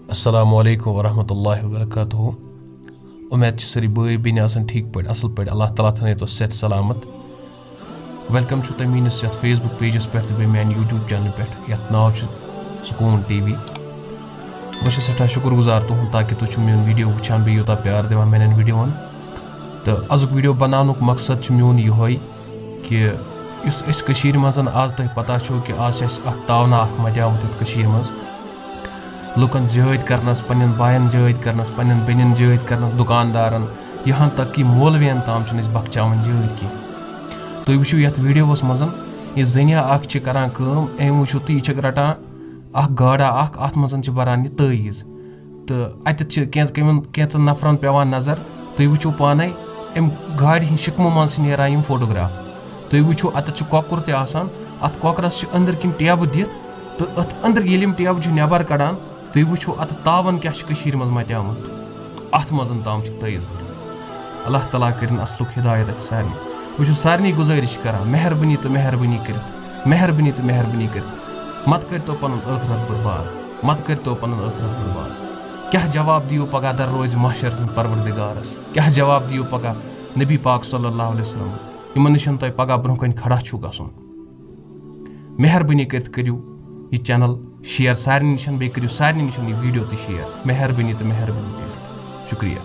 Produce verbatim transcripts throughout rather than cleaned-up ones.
السلام علیکم ورحمۃ اللہ وبرکاتہ۔ امید چھِ سٲری بٲے بیٚنہِ آسان ٹھیٖک پٲٹھۍ، اَصٕل پٲٹھۍ۔ اللہ تعالیٰ تھٲینو تۄہہِ صحت سلامت۔ ویلکم چھُ تۄہہِ میٲنِس یَتھ Facebook پیجَس پٮ۪ٹھ تہٕ بیٚیہِ میانہِ YouTube چینلہِ پٮ۪ٹھ، یَتھ ناو چھُ سکوٗن ٹی وی۔ بہٕ چھُس سٮ۪ٹھاہ شُکُر گُزار تُہُنٛد، تاکہِ تُہۍ چھِو میون ویڈیو وٕچھان، بیٚیہِ یوٗتاہ پیار دِوان میانٮ۪ن ویڈیوَن۔ تہٕ أزیُک ویڈیو بناونُک مقصد چھُ میون یِہوٚے کہِ یُس أسۍ کٔشیٖرِ منٛز آز تۄہہِ پتہ چھو کہِ آز چھِ اَسہِ اَکھ تاونا اَکھ مَتیٛامُت یَتھ کٔشیٖرِ منٛز۔ لُکن جٲدۍ کرنس، پننٮ۪ن باین جٲدۍ کرنس، پننٮ۪ن بیٚنٮ۪ن جٲدۍ کرنس، دُکاندارن، یہاں تک کہ مولوین تام چھِنہٕ أسۍ بخچاوان جٲدۍ کینٛہہ۔ تُہۍ وٕچھِو یتھ ویڈیوس منٛز، یہِ زٔنیا اکھ چھِ کران کٲم، أمۍ وٕچھِو تُہۍ، یہِ چھکھ رٹان اکھ گاڈا اکھ، اتھ منٛز چھِ بران یہِ تٲویٖز۔ تہٕ اتٮ۪تھ چھِ کینٛژ-، کیٚمن-، کینٛژن نفرن پٮ۪وان نظر۔ تُہۍ وٕچھِو پانے، امہِ گاڑِ ہٕنٛدِ شِکمہٕ منٛز چھِ نیران یِم فوٹوگراف۔ تُہۍ وٕچھِو، اتٮ۪تھ چھُ کۄکُر تہِ آسان، اتھ کۄکرس چھِ أنٛدٕرۍ کِنۍ ٹیبہٕ دِتھ، تہٕ أتھ أنٛدٕرۍ ییٚلہِ یِم ٹیبہٕ چھِ نٮ۪بر کڑان، تُہۍ وٕچھِو، اتھ تاون کیٛاہ چھُ کٔشیٖرِ منٛز متیٛامُت۔ اتھ منٛز تام چھِ تٲیٖد بٔرِتھ۔ اللہ تعالیٰ کٔرِنۍ اصلُک ہدایت اتہِ سارنٕے۔ بہٕ چھُس سارنٕے گُزٲرِش کران، مہربٲنی تہٕ مہربٲنی کٔرِتھ، مہربٲنی تہٕ مہربٲنی کٔرِتھ، مت کٔرۍتو پنُن ٲخرت برباد، مت کٔرۍتو پنُن ٲخرت برباد۔ کیٛاہ جواب دِیِو پگاہ در روزِ محشر ہُنٛد پروردگارس؟ کیٛاہ جواب دِیِو پگاہ نبی پاک صلی اللہ علیہ وسلم؟ یِمن نِش تۄہہِ پگاہ برونٛہہ کنہِ کھڑا چھُو گژھُن۔ مہربٲنی کٔرِتھ کٔرِو یہِ چینل شیئر سارنٕے نِش، بیٚیہِ کٔرِو سارنٕے نِش یہِ ویڈیو تہِ شیئر۔ مہربٲنی تہٕ مہربٲنی کٔرِتھ۔ شُکریہ۔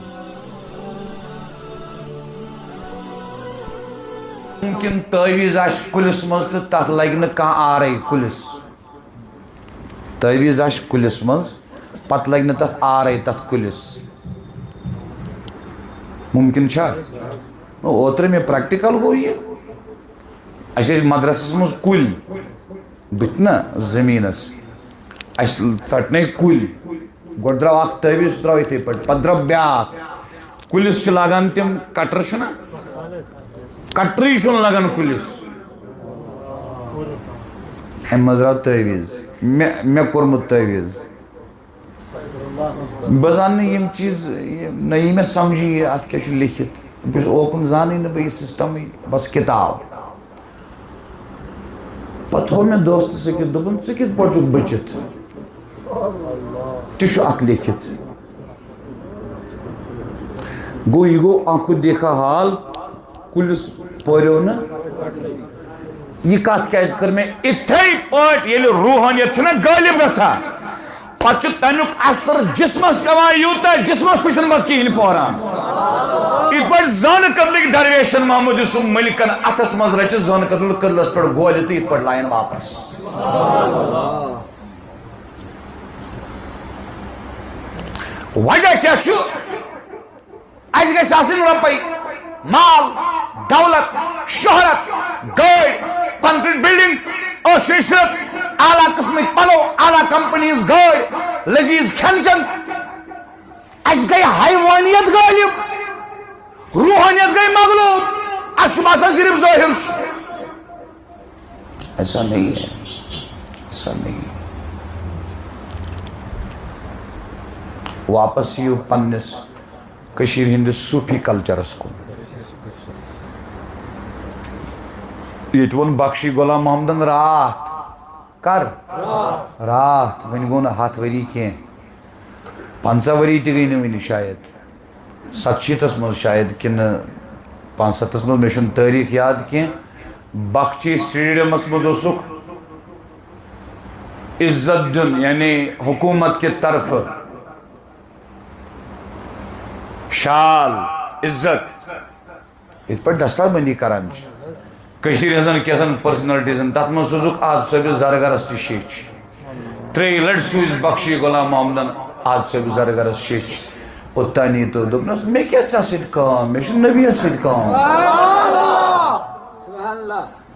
ممکن تعویذ آسہِ کُلِس منٛز تہٕ تَتھ لگہِ نہٕ کانٛہہ آرے کُلِس۔ تعویذ آسہِ کُلِس منٛز، پتہٕ لگہِ نہٕ تَتھ آرے تَتھ کُلِس۔ ممکن چھا؟ نو، اوترٕ مےٚ پریکٹیکل گوٚو یہِ۔ اَسہِ ٲسۍ مدرسس منٛز کُلۍ، بہٕ تہِ نہ زٔمیٖنس، اَسہِ ژٹنے کُلۍ۔ گۄڈٕ درٛاو اکھ تعویٖذ، سُہ درٛاو یِتھَے پٲٹھۍ، پتہٕ درٛاو بیٛاکھ۔ کُلِس چھِ لاگان تِم کٹر، چھُنہ؟ کٹرٕے چھُنہٕ لگان کُلِس۔ اَمہِ منٛز درٛاو تعویٖذ۔ مےٚ، مےٚ کوٚرمُت تعویٖذ۔ بہٕ زانہٕ نہٕ یِم چیٖز، یہِ، نہ یی مےٚ سمجھی یہِ اَتھ کیٛاہ چھُ لیکھِتھ۔ بہٕ چھُس اوکُن زانٕے نہٕ بہٕ یہِ سسٹمٕے، بس کِتاب۔ پتہٕ ہوو مےٚ دوستس أکِس، دوٚپُن، "ژٕ کِتھ پٲٹھۍ چھُکھ بٔچِتھ؟ تہِ چھُ اتھ لیکھِتھ۔" گوٚو، یہِ گوٚو آنکھو دیکھا حال، کُلِس پوریو نہٕ۔ یہِ کتھ کیازِ کٔر مےٚ اِتھے پٲٹھۍ، ییٚلہِ روحانیت چھِنہ غٲلب گژھان، پتہٕ چھُ تمیُک اثر جسمس پٮ۪وان، یوٗتاہ جسمس تہِ چھُنہٕ پتہٕ کِہیٖنۍ پوران۔ یِتھ پٲٹھۍ زن کدلٕکۍ درویشن محمد یوسف ملکن اتھس منٛز رچہِ زن کدل کدلس پٮ۪ٹھ گولہِ تہٕ یِتھ پٲٹھۍ لایَن واپس۔ وجہ کیٛاہ چھُ؟ اَسہِ گژھِ آسٕنۍ رۄپَے، مال، دولت، شہرت، گٲڑۍ، concrete building، عٲش عشرت، اعلیٰ قٕسمٕکۍ پَلو، اعلیٰ companies گٲڑۍ، لذیذ کھٮ۪ن چٮ۪ن۔ اَسہِ گٔے حیوانیت غٲلب، روحانیت گٔے مغلوب۔ اَسہِ چھُ باسان صرف ظٲہِر چھُ۔ ایسا نہیں ہے، ایسا نہیں ہے۔ واپس یِیِو پننِس کٔشیٖرِ ہِنٛدِس صوٗفی کلچرس کُن۔ ییٚتہِ ووٚن بخشی غلام محمدن راتھ، کر؟ راتھ، وۄنۍ گوٚو نہٕ ہتھ ؤری کینٛہہ، پنٛژاہ ؤری تہِ گٔے نہٕ وُنہِ شاید، ستشیٖتس منٛز شاید کِنہٕ پانٛژستتھس منٛز، مےٚ چھُنہٕ تٲریٖخ یاد کینٛہہ۔ بخشی سٹیڈیمس منٛز اوسُکھ عزت دیُن، یعنی حکوٗمت کہِ طرفہٕ شال، عزت، یِتھ پٲٹھۍ دستار بندی کران چھِ کٔشیٖرِ ہٕنٛزن کینٛژن پرسنلٹیٖزن، تتھ منٛز سوٗزُکھ آز صٲبِ زرگرس تہِ شیٚچھ۔ ترٛیٚیہِ لٹہِ سوٗزۍ بخشی غلام محمدن آز صٲبِ زرگرس شیٚچھ۔ اوٚتانی تہٕ دوٚپنس، "مےٚ کیٛاہ ژےٚ سۭتۍ کٲم؟ مےٚ چھُ نبیَس سۭتۍ کٲم۔"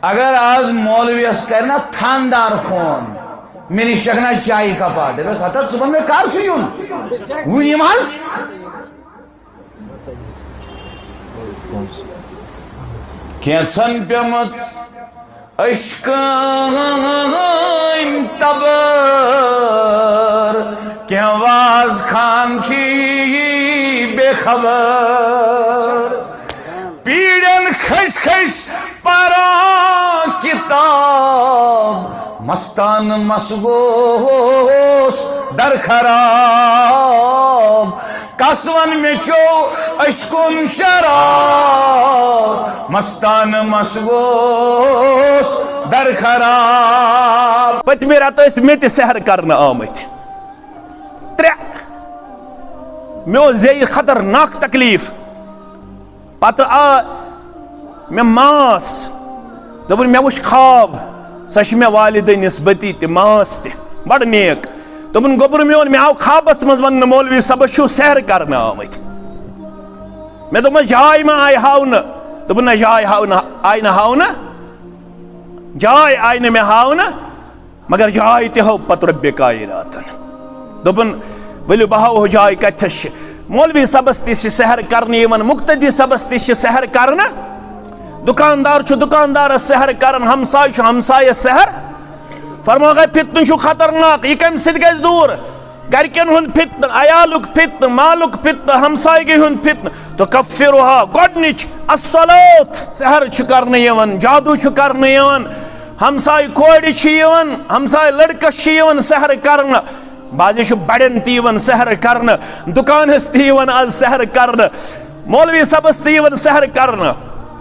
اگر آز مولویس کرِ نا تھاندار فون، "مےٚ نِش چکھ نا چایہِ کپا؟" دپس، "ہتا صُبحن مےٚ کر چھُ یُن؟ وُنہِ یِم حظ۔" کینٛژن پیمٕژ اشکٲنۍ تبر، کینٛہہ واز خان چھی بے خبر۔ پیٖڑن کھٔسۍ کھٔسۍ پران کتاب، مستان مس گوس در خراب، کس ون مےٚ چیو أسۍ کُن شراب، مستان مس گوس در خراب۔ پٔتمہِ رٮ۪تہٕ ٲسۍ مےٚ تہِ سحر کرنہٕ آمٕتۍ ترٛےٚ۔ مےٚ اوس زیٚیہِ خطرناک تکلیٖف۔ پتہٕ آ مےٚ ماس، دوٚپُن، "مےٚ وُچھ خواب، سۄ چھِ مےٚ والدینِس بٔتی تہِ، ماس تہِ، بڑٕ نیک۔" دوٚپُن، "گوٚبُر میون، مےٚ آو خوابس منٛز وننہٕ، مولوی صٲبس چھُو سحر کرنہٕ آمٕتۍ۔" مےٚ دوٚپمس، "جاے ما آیہِ ہاونہٕ؟" دوٚپُن، "نہ، جاے ہاونہٕ، آیہِ نہٕ ہاونہٕ، جاے آیہِ نہٕ مےٚ ہاونہٕ۔" مگر جاے تہِ ہٲو پتہٕ رۄبِ کائناتن۔ دوٚپُن، "ؤلِو بہٕ ہاوہو جاے کتھس چھِ۔" مولوی صٲبس تہِ چھِ سحر کرنہٕ یِوان، مقتدی صٲبس تہِ چھِ سحر کرنہٕ۔ دُکاندار چھُ دُکاندارس سحر کران، ہمساے چھُ ہمسایس سحر۔ فرماوان، فتنہٕ چھُ خطرناک، یہِ کمہِ سۭتۍ گژھِ دوٗر؟ گرِکٮ۪ن ہُنٛد فتنہٕ، عیالُک فتنہٕ، مالُک فتنہٕ، ہمسایگی ہُنٛد فتنہٕ۔ تُکفِّرُہا، گۄڈٕنِچ، الصلوۃ، سحر چھُ کرنہٕ یِوان، جادو چھُ کرنہٕ یِوان، ہمسایہِ کورِ چھِ یِوان، ہمسایہِ لڑکس چھِ یِوان سحر کرنہٕ، بعضے چھُ بڑٮ۪ن تہِ یِوان سحر کرنہٕ، دُکانس تہِ یِوان آز سحر کرنہٕ، مولوی صٲبس تہِ یِوان سحر کرنہٕ۔